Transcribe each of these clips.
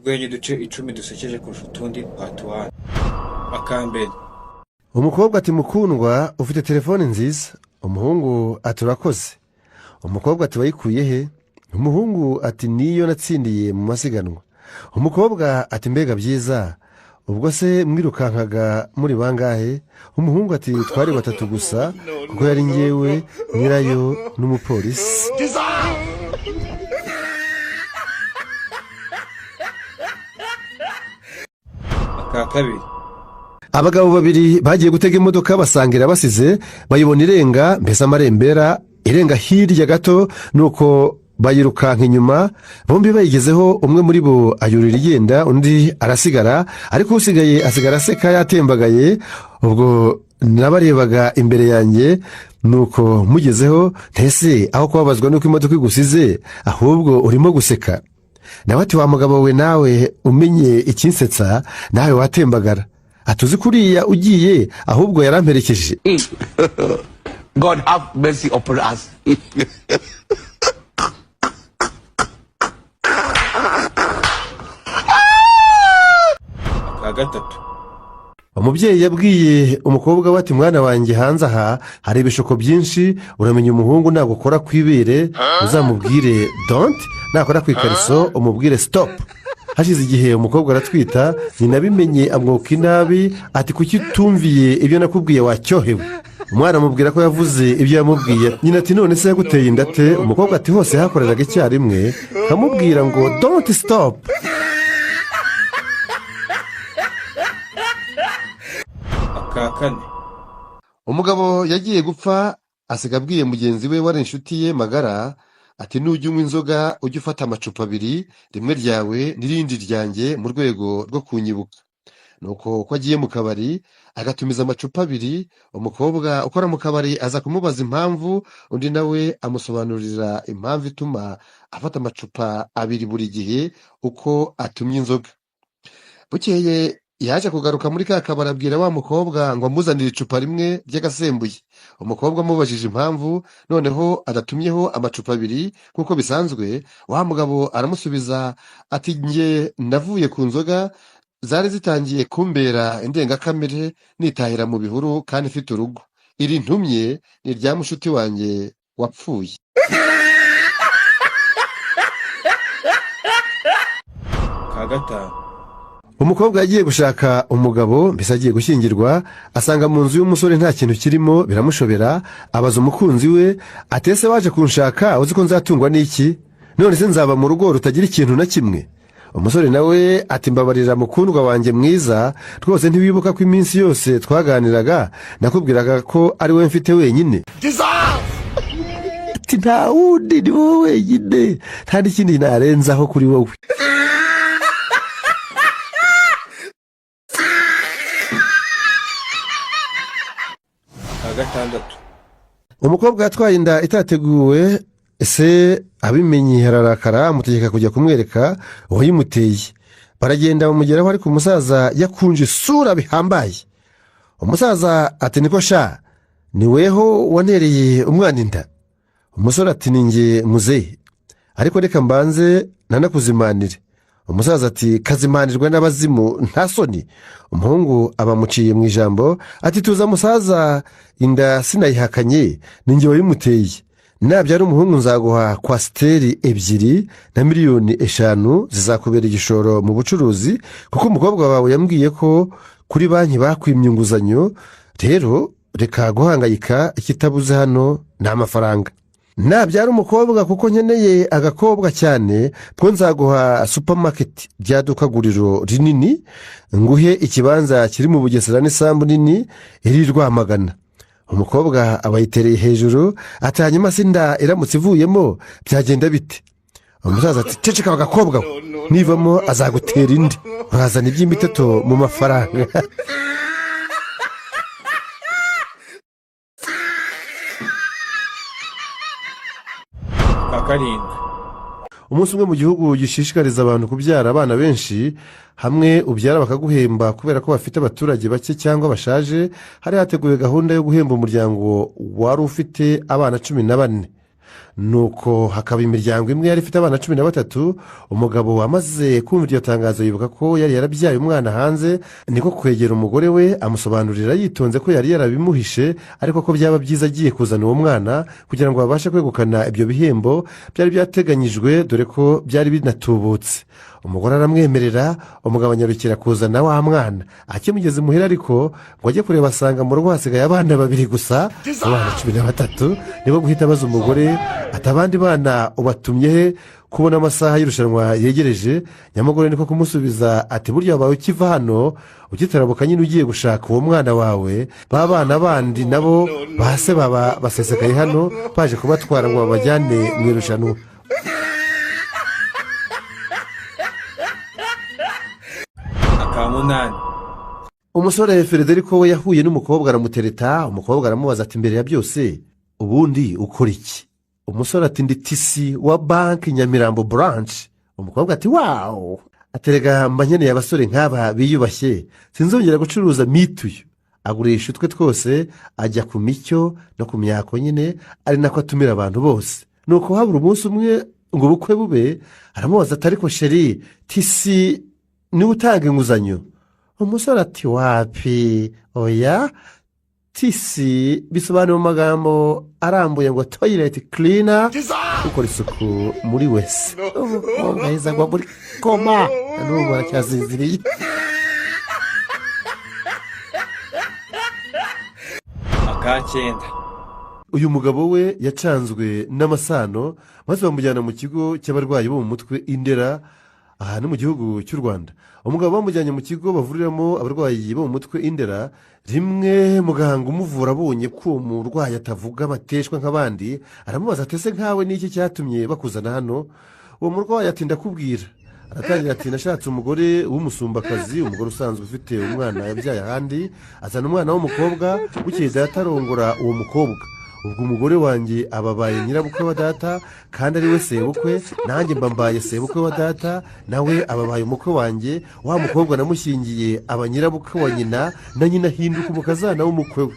Urwenya uduce 10 dusekeje kurusha utundi, part 1. Akambere: Umukobwa ati: "Mukundwa, ufite telefone nziza." Umuhungu ati: "Urakoze." Umukobwa ati: "Wayikuye he?" Umuhungu ati: "Niyo natsindiye mu masiganwa." Umukobwa ati: "Mbega byiza! Ubwo se mwirukankaga muri bangahe?" Umuhungu ati: "Twari batatu gusa, kuko yari ngewe, nyirayo n'umupolisi." Aka kabiri: Abagabo babiri bagiye gutega imodoka, basanga irabasize, bayibona irenga mbese amarembera, irenga hirya gato, nuko bayirukanka inyuma. Bombi bayigezeho, umwe muri bo ayurira igenda, undi arasigara, ariko usigaye asigara aseka yatembagaye. Ubwo nabarebaga imbere yanjye, nuko mugezeho: "Ntese aho kubabazwa nuko imodoka igusize, ahubwo urimo guseka?" Nawe ati: "Wa mugabo we, nawe umenye ikinsetsa nawe watembagara." Atuzi kuriya ugiye ahubwo yaramperekeje. God have mercy upon us. Aka gatatu: Umubyeyi yabwiye umukobwa we ati: "Mwana wanjye, hanze aha hari ibishuko byinshi. Uramenya umuhungu nagukora ku ibere uzamubwire 'don't', nakora ku ikariso umubwire 'stop'." Hashize igihe umukobwa aratwita. Nyina abimenye amwuka inabi, ati: "Kuki utumviye ibyo nakubwiye, wacyohewe?" Umwana amubwira ko yavuze ibyo yamubwiye. Nyina ati: "None se yaguteye inda ate?" Umukobwa ati: "Hose hakoreraga icyarimwe, nkamubwira ngo 'don't stop'." Aka kane: Umugabo yagiye gupfa, asiga abwiye mugenzi we wari inshuti ye magara ati: "Nujya unywa inzoga, ujye ufata amacupa abiri, rimwe ryawe n'irindi ryanjye, mu rwego rwo kunyibuka." Nuko uko agiye mu kabari agatumiza amacupa abiri. Umukobwa ukora mu kabari aza kumubaza impamvu, undi nawe amusobanurira impamvu ituma afata amacupa abiri buri gihe uko atumye inzoga. Bukeye yaje kugaruka muri ka kabari, abwira wa mukobwa ngo amuzanire icupa rimwe ry'agasembuye. Umukobwa amubajije impamvu noneho adatumyeho amacupa abiri nk'uko bisanzwe, wa mugabo aramusubiza ati: "Njye navuye ku nzoga, zari zitangiye kumbera indengakamere, nitahira mu bihuru kandi mfite urugo. Iri ntumye ni irya mushuti wanjye wapfuye." Aka gatanu: Umukobwa yagiye gushaka umugabo, mbese agiye gushyingirwa, asanga mu nzu y'umusore nta kintu kirimo, biramushobera. Abaza umukunzi we ati: "Ese waje kunshaka uzi ko nzatungwa n'iki? None se nzaba mu rugo rutagira ikintu na kimwe?" Umusore nawe ati: "Mbabarira mukundwa wanjye mwiza, rwose ntiwibuka ko iminsi yose twaganiraga nakubwiraga ko ari wowe mfite wenyine?" Ati: "Nta wundi, ni wowe wenyine, nta n'ikindi narenzaho kuri wowe." Aka gatandatu: Umukobwa yatwaye inda itateguwe. Ese abimenye ararakara, amutegeka kujya kumwereka uwayimuteye. Baragenda bamugeraho, ariko umusaza yakunje isura bihambaye. Umusaza ati: "Niko sha, ni weho wanereye umwana inda?" Umusore ati: "Ni nge muzehe, ariko reka mbanze nanakuzimanire." Umusaza ati: "Kazimanirwe n'abazimu, nta soni?" Umuhungu abamuciye mu ijambo ati: "Tuza musaza, inda sinayihakanye, ni nge wayimuteye. Nabyara umuhungu nzaguha coaster 2 na miliyoni 5, zizakubera igishoro mu bucuruzi, kuko umukobwa wawe yambwiye ko kuri banki bakwimye inguzanyo. Rero reka guhangayika, ikitabuze hano ni amafaranga. Nabyara umukobwa, kuko nkeneye agakobwa cyane, two nzaguha supermarket, rya guriro rinini, nguhe ikibanza kiri mu Bugesera n'isambu nini iri Rwamagana." Umukobwa aba yitereye hejuru ati: "Hanyuma se inda iramutse ivuyemo byagenda bite?" Umusaza ati: "Ceceka agakobwa we, nivamo azagutera indi, urazana iby'imiteto mu mafaranga." Aka karindwi: Umunsi umwe mu gihugu gishishikariza abantu kubyara abana benshi, hamwe ubyara bakaguhemba kubera ko bafite abaturage bake cyangwa bashaje, hari hateguwe gahunda yo guhemba umuryango wari ufite abana 14. Nuko hakaba imiryango imwe yari ifite abana 13. Umugabo amaze kumva iryo tangazo yibuka ko yari yarabyaye umwana hanze, niko kwegera umugore we amusobanurira yitonze ko yari yarabimuhishe, ariko ko byaba byiza agiye kuzana uwo mwana kugira ngo babashe kwegukana ibyo bihembo byari byateganyijwe, dore ko byari binatubutse. Umugore aramwemerera, umugabo anyarukira kuzana wa mwana. Akimugeze imuhira ariko ngo ajye kureba, asanga mu rugo hasigaye abana babiri gusa mu bana 13. Nibwo guhita abaza umugore ati: "Abandi bana ubatumye he kubona amasaha y'irushanwa yegereje?" Nyamugore niko kumusubiza ati: "Burya wabaye ukiva hano ukitarabuka nyine ugiye gushaka uwo mwana wawe, ba bana bandi nabo base baba basesekaye hano baje kubatwara ngo babajyane mu irushanwa." Aka munani. Umusore Federico we yahuye n'umukobwa aramutereta. Umukobwa aramubaza ati: "Mbere ya byose, ubundi ukora iki?" Umusore ati: "Ndi TC wa banki Nyamirambo branch." Umukobwa ati: "Wow!" Aterega mba nkeneye abasore nk'aba biyubashye, sinzongera gucuruza mituyu. Agurisha utwe twose, ajya ku micyo no ku myako nyine, ari nako atumira abantu bose. Nuko habura umunsi umwe ngo ubukwe bube, aramubaza ati: "Ariko chéri, TC niwe utanga inguzanyo?" Umusore ati: "Wapi, oya, TC bisobanura mu magambo arambuye ngo toilet cleaner, ukora isuku muri WC." Umukobwa ahise agwa muri koma, na n'ubu aracyasinziriye. Aka cyenda. Uyu mugabo we yacanzwe n'amasano maze bamujyana mu kigo cy'abarwayi bo mu mutwe Indera, aha ni mu gihugu cy'u Rwanda. Umugabo bamujyanye mu kigo bavuriramo abarwayi bo mu mutwe Indera. Rimwe muganga umuvura abonye ko uwo murwayi atavuga amateshwa nk'abandi, aramubaza ati: "Ese nkawe n'iki cyatumye bakuzana hano?" Uwo murwayi ati: "Ndakubwira." Aratangira ati: "Nashatse umugore w'umusumbakazi, umugore usanzwe ufite umwana yabyaye ahandi, azana umwana w'umukobwa. Bukeye data arongora uwo mukobwa. Ubwo umugore wanjye ababaye nyirabukwe wa data kandi ari we sebukwe, nanjye mba mbaye sebukwe wa data, nawe ababaye umukwe wanjye. Wa mukobwa namushyingiye aba nyirabukwe wa nyina, na nyina ahinduka umukazana w'umukwe we."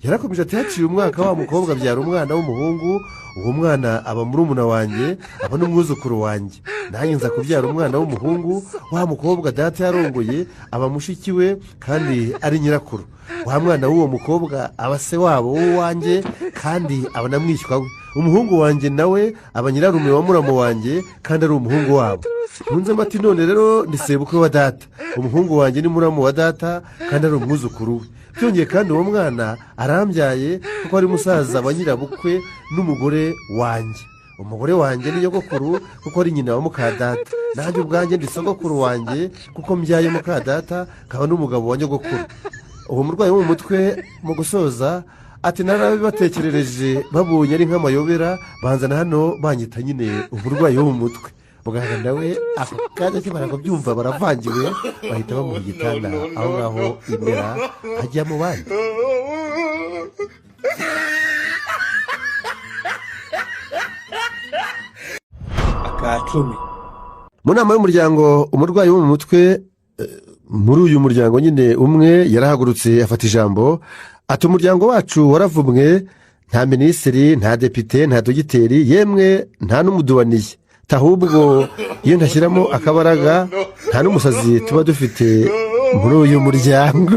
Yarakomeje ati: "Haciye umwaka, wa mukobwa abyara umwana w'umuhungu. Uwo mwana aba murumuna wanjye, aba n'umwuzukuru wanjye. Nanjye nza kubyara umwana w'umuhungu. Wa mukobwa data yarongoye aba mushiki we kandi ari nyirakuru. Wa mwana w'uwo mukobwa aba se wabo w'uwanjye kandi aba na mwishywa we. Umuhungu wanjye nawe aba nyirarume wa muramu wanjye kandi ari umuhungu wabo." Yunzemo ati: "None rero ni sebukwe wa data, umuhungu wanjye ni muramu wa data kandi ari umwuzukuru we. Byongeye kandi uwo mwana arambyaye kuko ari musaza wa nyirabukwe n'umugore wanjye. Umugore wanjye ni nyogokuru kuko ari nyina wa muka data. Nanjye ubwanjye ndi sogokuru wanjye kuko mbyaye muka data nkaba n'umugabo wa nyogokuru." Uwo murwayi wo mu mutwe mu gusoza ati: "Narabibatekerereje, babonye ari nk'amayobera, banzana hano banyita nyine umurwayi wo mu mutwe." Muganga nawe ako kanya akimara kubyumva baravangiwe, bahita bamuha igitanda aho ngaho Indera, ajya mu bandi. Aka 10. Mu nama y'umuryango, umurwayi wo mu mutwe muri uyu muryango nyine umwe yarahagurutse afata ijambo ati: "Umuryango wacu waravumwe, nta minisitiri, nta depite, nta dogiteri, yemwe nta n'umuduwaniye. Ahubwo iyo ntashyiramo akabaraga, nta n'umusazi tuba dufite muri uyu muryango."